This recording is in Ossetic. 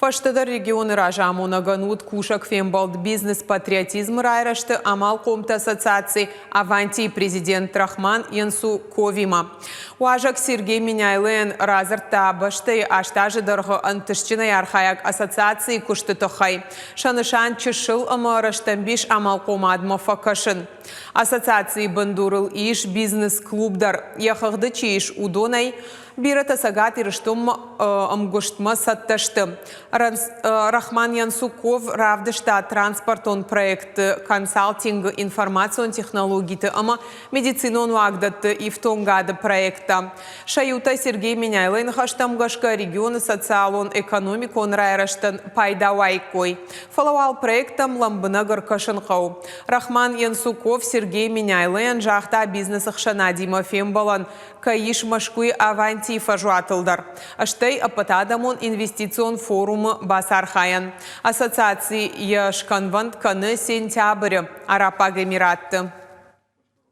Фӕстӕдӕр регионы разамонӕгӕн уыд кусӕг фембӕлд бизнес-патриотизмы райрӕзты амалхъомты ассоциаци Аванти-йы президент Рахман Янсуковимӕ. Уазӕг Сергей Меняйлойӕн радзырдта бӕстӕйы аст азы дӕргъы ӕнтыстджынӕй архайӕг ассоциацийы куысты тыххӕй. Сӕ нысан чысыл ӕмӕ рӕстӕмбис амалхъомадмӕ фӕкӕсын. Ассоциацийы бындурыл ис бизнес-клуб дӕр. Йӕ хыгъды чи ис, уыдонӕй Бирӕтӕ Цӕгат Ирыстонмӕ ӕмгуыстмӕ цӕттӕ сты. Рахман Янсуков равдыста транспортон проектты, консалтингы, информацион технологиты ӕмӕ медицинон уагдӕтты ифтонгады проекттӕ. Сӕ иутӕ Сергей Меняйлойы ныхӕстӕм гӕсгӕ регионы социалон-экономикон райрӕзтӕн пайда уаиккой. Фӕлӕ уал проекттӕм лӕмбынӕг ӕркӕсын хъӕуы. Рахман Янсуков Сергей Меняйлойӕн загъта бизнесы хсӕнадимӕ фембӕлӕн кӕй ис Мӕскуыйы Авантийы фӕзуатыл дӕр, стӕй ӕппӕтадӕмон инвестицион форумы бацархайӕн. Ассоциаци йӕ скӕнвӕнд кӕны сентябры Араббаг Эмиратты.